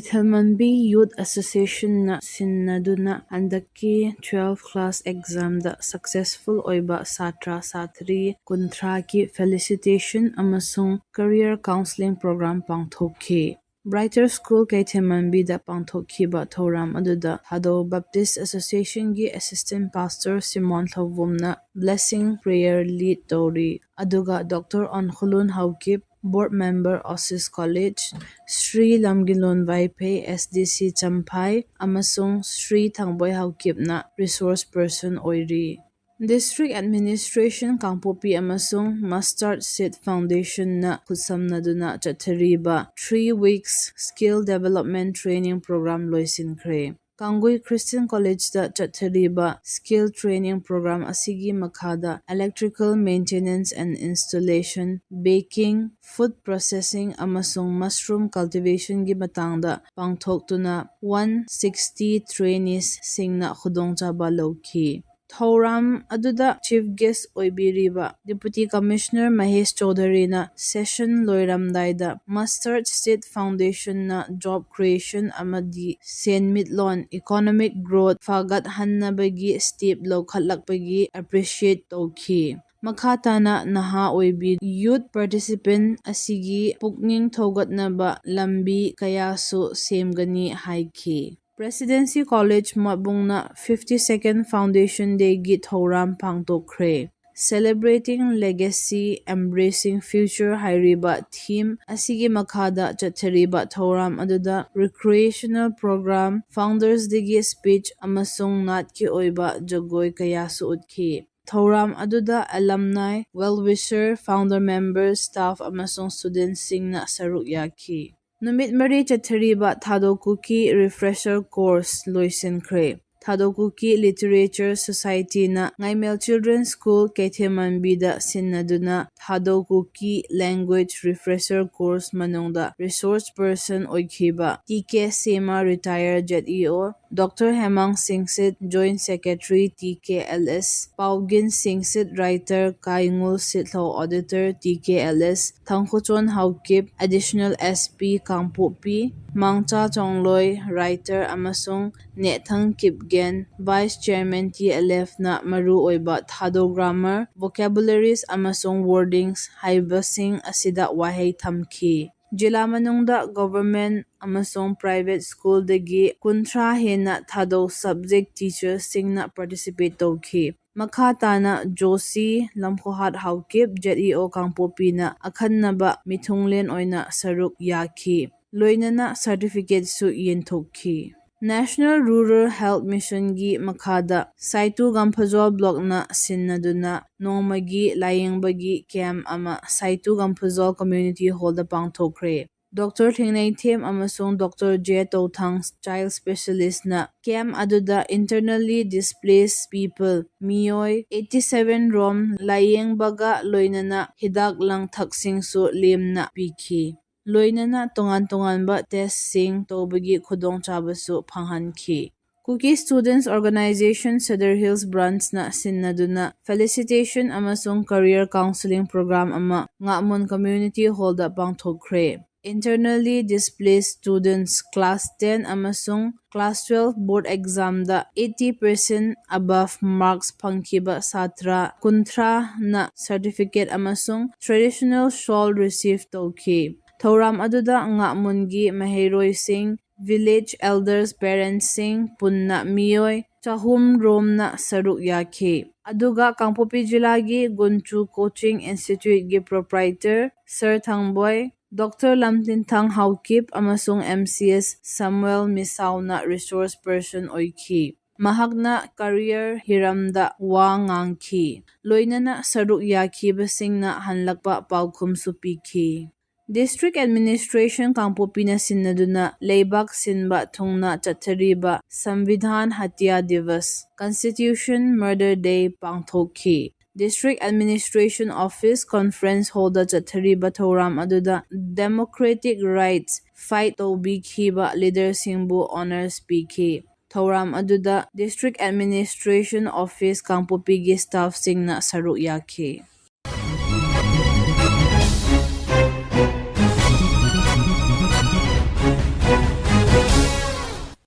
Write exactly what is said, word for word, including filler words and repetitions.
ꯀꯩꯊꯦꯜꯃꯟꯕꯤ Youth Associationꯅ ꯁꯤꯟꯅꯗꯨꯅ ꯍꯟꯗꯛꯀꯤ twelfth class examꯗ successful ꯑꯣꯏꯕ ꯁꯥꯇ꯭ꯔ ꯁꯥꯇ꯭ꯔꯤ ꯀꯨꯟꯊ꯭ꯔꯥꯒꯤ felicitation ꯑꯃꯁꯨꯡ career counseling program ꯄꯥꯡꯊꯣꯛꯈꯤ꯫ Brighter School ꯀꯩꯊꯦꯜꯃꯟꯕꯤꯗ ꯄꯥꯡꯊꯣꯛꯈꯤꯕ ꯊꯧꯔꯝ ꯑꯗꯨꯗ Thadou Baptist Associationꯒꯤ Assistant Pastor Simon ꯊꯧꯕꯨꯝꯅ blessing prayer lead ꯇꯧꯔꯤ, ꯑꯗꯨꯒ Doctor ꯑꯣꯟꯈꯨꯂꯨꯟ ꯍꯧꯀꯤꯞ, Board Member Oasis College, Shri ꯂꯝꯒꯤꯂꯣꯟ ꯋꯥꯏꯐꯩ, S D C Champhai, ꯑꯃꯁꯨꯡ ꯁ꯭ꯔꯤ ꯊꯥꯡꯕꯣꯏ ꯍꯧꯀꯤꯞꯅ resource person ꯑꯣꯏꯔꯤ꯫ District Administration ꯀꯥꯡꯄꯣꯛꯄꯤ ꯑꯃꯁꯨꯡ Mustard Seed Foundationꯅ ꯈꯨꯠꯁꯝꯅꯗꯨꯅ ꯆꯠꯊꯔꯤꯕ three weeks Skill Development Training Program ꯂꯣꯏꯁꯤꯟꯈ꯭ꯔꯦ꯫ ꯀꯥꯡꯒꯨꯏ Christian Collegeꯇ ꯆꯠꯊꯔꯤꯕ Skill Training Program ꯑꯁꯤꯒꯤ ꯃꯈꯥꯗ Electrical Maintenance and Installation, Baking, Food Processing ꯑꯃꯁꯨꯡ Mushroom Cultivationꯒꯤ ꯃꯇꯥꯡꯗ ꯄꯥꯡꯊꯣꯛꯇꯨꯅ one sixty traineesꯁꯤꯡꯅ ꯈꯨꯗꯣꯡꯆꯥꯕ ꯂꯧꯈꯤ꯫ ꯊꯧꯔꯝ ꯑꯗꯨꯗ Chief Guest ꯑꯣꯏꯕꯤꯔꯤꯕ Deputy Commissioner Mahesh ꯆꯧꯙꯔꯤꯅ session ꯂꯣꯏꯔꯝꯗꯥꯏꯗ Mustard Seed Foundationꯅ job creation ꯑꯃꯗꯤ ꯁꯦꯟꯃꯤꯠꯂꯣꯟ, economic growth, ꯐꯒꯠꯍꯟꯅꯕꯒꯤ step ꯂꯧꯈꯠꯂꯛꯄꯒꯤ appreciate ꯇꯧꯈꯤ꯫ ꯃꯈꯥ ꯇꯥꯅ ꯅꯍꯥ ꯑꯣꯏꯕꯤ youth participant ꯑꯁꯤꯒꯤ ꯄꯨꯛꯅꯤꯡ ꯊꯧꯒꯠꯅꯕ ꯂꯝꯕꯤ ꯀꯌꯥꯁꯨ ꯁꯦꯝꯒꯅꯤ ꯍꯥꯏꯈꯤ꯫ Presidency College ꯃꯣꯠꯕꯨꯡꯅ fifty-second Foundation Dayꯒꯤ ꯊꯧꯔꯝ ꯄꯥꯡꯊꯣꯛꯈ꯭ꯔꯦ꯫ Celebrating Legacy, Embracing Future ꯍꯥꯏꯔꯤꯕ theme ꯑꯁꯤꯒꯤ ꯃꯈꯥꯗ ꯆꯠꯊꯔꯤꯕ ꯊꯧꯔꯝ ꯑꯗꯨꯗ recreational program, Founders Dayꯒꯤ speech ꯑꯃꯁꯨꯡ ꯅꯥꯠꯀꯤ ꯑꯣꯏꯕ ꯖꯒꯣꯏ ꯀꯌꯥꯁꯨ ꯎꯠꯈꯤ꯫ ꯊꯧꯔꯝ ꯑꯗꯨꯗ alumni, well-wisher, founder members, staff ꯑꯃꯁꯨꯡ studentꯁꯤꯡꯅ ꯁꯔꯨꯛ ꯌꯥꯈꯤ꯫ ꯅꯨꯃꯤꯠ ꯃꯔꯤ ꯆꯠꯊꯔꯤꯕ ꯊꯥꯗꯣ ꯀꯨꯀꯤ refresher course ꯂꯣꯏꯁꯤꯟꯈ꯭ꯔꯦ꯫ Thadou Kuki Literature Society-ꯅ Ngaimel Children's School, ꯀꯩꯊꯦꯜꯃꯥꯟꯕꯤꯗ ꯁꯤꯟꯅꯗꯨꯅ Thadou Kuki Language Refresher Course ꯃꯅꯨꯡꯗ resource person ꯑꯣꯏꯈꯤꯕ T K Sema, retired, Z E O, Doctor Hemang Singsit, Joint Secretary, T K L S, Paugin Singsit, writer, Kaingul Sitlo, auditor, T K L S, Thangkhochon Haokip, Additional S P, Kangpokpi, Mangcha Chongloi, writer, ꯑꯃꯁꯨꯡ Nethang Kipgen, Vice Chairman, T L F-ꯅ ꯃꯔꯨꯑꯣꯏꯕ Thadou grammar, vocabularies ꯑꯃꯁꯨꯡ wordings ꯍꯥꯏꯕꯁꯤꯡ ꯑꯁꯤꯗ ꯋꯥꯍꯩ ꯊꯝꯈꯤ꯫ ꯖꯤꯂꯥ ꯃꯅꯨꯡꯗ government ꯑꯃꯁꯨꯡ private school-ꯗꯒꯤ ꯀꯨꯟꯊ꯭ꯔꯥ ꯍꯦꯟꯅ Thadou subject teachers-ꯁꯤꯡꯅ participate ꯇꯧꯈꯤ꯫ ꯃꯈꯥ ꯇꯥꯅ Joshi, Lamkhohat Haokip, Z E O Kangpokpi-ꯅ ꯑꯈꯟꯅꯕ ꯃꯤꯊꯨꯡꯂꯦꯟ ꯑꯣꯏꯅ ꯁꯔꯨꯛ ꯌꯥꯈꯤ, ꯂꯣꯏꯅꯅ certificate-ꯁꯨ ꯌꯦꯟꯊꯣꯛꯈꯤ꯫ National Rural Health Mission-ꯒꯤ ꯃꯈꯥꯗ Saitu Gamphajol block-ꯅ ꯁꯤꯟꯅꯗꯨꯅ ꯅꯣꯡꯃꯒꯤ ꯂꯥꯌꯦꯡꯕꯒꯤ camp ꯑꯃ Saitu Gamphajol Community Hall-ꯗ ꯄꯥꯡꯊꯣꯛꯈ꯭ꯔꯦ꯫ Doctor Thengneithem ꯑꯃꯁꯨꯡ Doctor J Touthang, child specialist-ꯅ camp ꯑꯗꯨꯗ internally displaced people, ꯃꯤꯑꯣꯏ eighty seven ꯔꯣꯝ, ꯂꯥꯌꯦꯡꯕꯒ ꯂꯣꯏꯅꯅ ꯍꯤꯗꯥꯛ ꯂꯥꯡꯊꯛꯁꯤꯡꯁꯨ ꯂꯦꯝꯅ ꯄꯤꯈꯤ꯫ ꯂꯣꯏꯅꯅ ꯇꯣꯉꯥꯟ ꯇꯣꯉꯥꯟꯕ test-ꯁꯤꯡ ꯇꯧꯕꯒꯤ ꯈꯨꯗꯣꯡꯆꯥꯕꯁꯨ ꯐꯪꯍꯟꯈꯤ꯫ Kuki Students Organization Sadar Hills Branch-ꯅ ꯁꯤꯟꯅꯗꯨꯅ felicitation ꯑꯃꯁꯨꯡ career counseling program ꯑꯃ ꯉꯥꯛꯃꯨꯟ Community Hall-ꯗ ꯄꯥꯡꯊꯣꯛꯈ꯭ꯔꯦ꯫ Internally displaced students, class ten ꯑꯃꯁꯨꯡ class twelve board exam-ꯗ eighty percent above marks ꯐꯪꯈꯤꯕ ꯁꯥꯇ꯭ꯔ ꯀꯨꯟꯊ꯭ꯔꯥꯅ certificate ꯑꯃꯁꯨꯡ traditional shawl receive ꯇꯧꯈꯤ꯫ ꯊꯧꯔꯝ ꯑꯗꯨꯗ ꯉꯥꯛꯃꯨꯟꯒꯤ ꯃꯍꯩꯔꯣꯏꯁꯤꯡ, village elders, parents-ꯁꯤꯡ ꯄꯨꯟꯅ ꯃꯤꯑꯣꯏ ꯆꯍꯨꯝ ꯔꯣꯝꯅ ꯁꯔꯨꯛ ꯌꯥꯈꯤ꯫ ꯑꯗꯨꯒ ꯀꯥꯡꯄꯣꯛꯄꯤ ꯖꯤꯂꯥꯒꯤ ꯒꯨꯟꯆꯨ Coaching Institute-ꯒꯤ proprietor Sir Thangboi, Doctor Lamtinthang Haokip ꯑꯃꯁꯨꯡ M C S Samuel Misao-ꯅ resource person ꯑꯣꯏꯈꯤ꯫ ꯃꯍꯥꯛꯅ career ꯍꯤꯔꯝꯗ ꯋꯥ ꯉꯥꯡꯈꯤ, ꯂꯣꯏꯅꯅ ꯁꯔꯨꯛ ꯌꯥꯈꯤꯕꯁꯤꯡꯅ ꯍꯜꯂꯛꯄ ꯄꯥꯎꯈꯨꯝꯁꯨ ꯄꯤꯈꯤ꯫ District Administration ꯀꯥꯡꯄꯣꯛꯄꯤꯅ ꯁꯤꯟꯅꯗꯨꯅ ꯂꯩꯕꯥꯛ ꯁꯤꯟꯕ ꯊꯨꯡꯅ ꯆꯠꯊꯔꯤꯕ Samvidhan Hatya Divas, Constitution Murder Day ꯄꯥꯡꯊꯣꯛꯈꯤ꯫ District Administration Office Conference Hallꯗ ꯆꯠꯊꯔꯤꯕ ꯊꯧꯔꯝ ꯑꯗꯨꯗ democratic rights fight ꯇꯧꯕꯤꯈꯤꯕ leaderꯁꯤꯡꯕꯨ honours ꯄꯤꯈꯤ꯫ ꯊꯧꯔꯝ ꯑꯗꯨꯗ District Administration Office ꯀꯥꯡꯄꯣꯛꯄꯤꯒꯤ staffꯁꯤꯡꯅ ꯁꯔꯨꯛ ꯌꯥꯈꯤ꯫